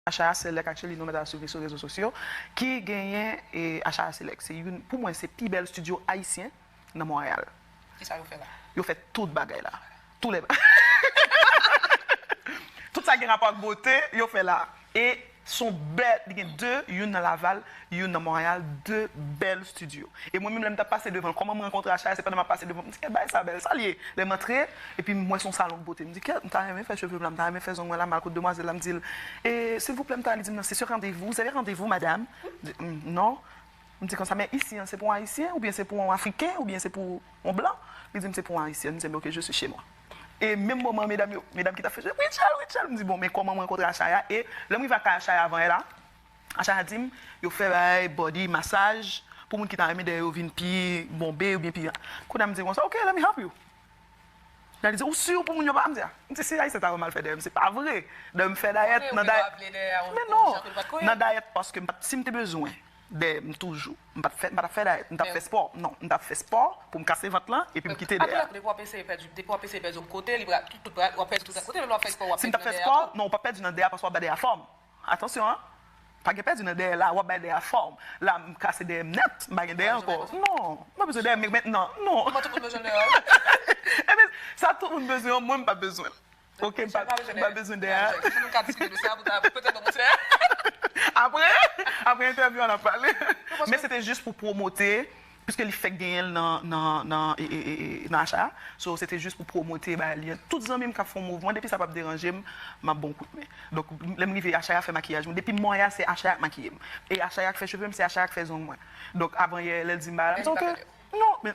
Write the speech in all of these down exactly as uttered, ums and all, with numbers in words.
Achaya Select, actually, nou mèt al swiv li sou rezo sosyo, ki genyen e, Achaya Select. Se youn, pou mwen, se pi bèl studio ayisyen nan Montréal. Kisa yo fè la? Yo fè tout bagay la. Tout le tout sa gen rapò ak bote, yo fè la. E son bèl, li gen de, youn nan Laval, youn nan Montréal, de bèl studio. E mwen menm lè m t ap pase devan l, kòman m rankontre Achaya, se pandan m ap pase devan l, m di kèt bagay sa bèl, sa l ye? Lè m antre, epi m wè se yon salon de bote, m di kèt, m ta renmen fè cheve m la, m ta renmen fè zong mwen la, m al kot demwazèl la, m di l, e silvouplè, m ta, li di m non, c'est sur rendez-vous, vous avez rendez-vous madame? M di, "Hmm, non." M di konsa, men isi an se pou yon ayisyen, oubyen se pou yon afriken, oubyen se pou yon blan? Li di m se pou yon ayisyen. M di, ok, je suis chez moi. E menm moman, medam yo, medam ki t ap fè, Rutshelle, Rutshelle, m di, bon, men kòman mwen rankontre Achaya? E lè m rive ak Achaya avan yè la, Achaya di m, yo fè bay body massage pou moun ki ta renmen dèyè yo vin pi bonbe, oubyen pi. Kounye a m di konsa, ok, let me help you. Nan li di, ou si pou moun yo pa, m di, a, m di, si ayisyen ta wè m al fè dèyè m, se pa vre. Dèyè m fè dayèt, nan dayèt. Men non, nan dayèt paske m pa t, si m te bezwen dèyè m toujou, m pa t fè, m pa t ap fè dayèt, m t ap fè spò. Non, m t ap fè spò pou m kase vant lan epi m kite dèyè. Depi w ap eseye pèdi, depi w ap eseye pèdi yon kote, li pral, tout, tout, w ap pèdi tout kote, men lè w ap fè spò, w ap pèdi nan dèyè a. Si m t ap fè spò, non, w p ap pèdi nan dèyè a paske w ap bay dèyè a fòm. Atansyon, en. Pa gen pèdi nan dèyè la, w ap bay dèyè a fòm. La, m kase dèyè m nèt, m pa gen dèyè ankò. Non, m pa bezwen dèyè m mentnan, non. Kòman tout moun bezwen dèyè a? Ebyen, sa tout moun bezwen an, mwen m pa bezwen l. Ok, m pa, m pa bezwen dèyè a. Nou ka diskite de sa pou ta, petèt nan moutre. Apre, apre entèvyou an, n ap pale. Men se te jis pou pwomote, piske li fèk genyen l nan, nan, nan, e, e, e, e, nan Achaya. So, se te jis pou pwomote bagay li an. Tout zanmi m k ap fè yon mouvman, depi sa p ap deranje m, m ap ba w kout men. Donk, lè m rive, Achaya fè makiyaj mwen. Depi m Montréal, se Achaya k makiye m. E Achaya k fè cheve m, se Achaya k fè zong mwen. Donk, avan yè, lè l di m bagay la, m di, ok. Non, men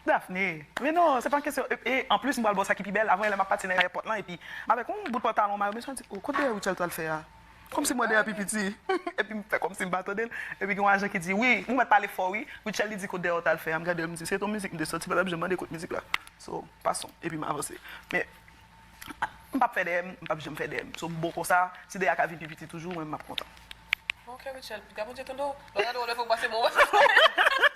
Daphné, men non, se pa kesyon. E, e, anplis, m pral ba w sa ki pi bèl. Avan yè, lè m ap pati nan ayewopò lan, epi avèk yon bout pantalon mayo, mesye an di, o, kot dèyè Rutshelle t al fè a? Kòmsi mwen dèyè pi piti. Epi m fè kòmsi m pa tande l. Epi gen yon ajan ki di, wi, ou mèt pale fò, wi. Rutshelle li di, kot dèyè w t al fè a? M gade l, m di, se yon mizik, m te santi, m pa t ap janm mande kot mizik la. So, passons. Epi m avanse. Men, m p ap fè dèyè m, m p ap janm fè dèyè m. So, m bon konsa, si dèyè a ka vin pi piti toujou, mwen, m ap kontan. Ok, Rutshelle, piga Bondye tande w. Lè w gade w, lè fòk pase bon, pase bon.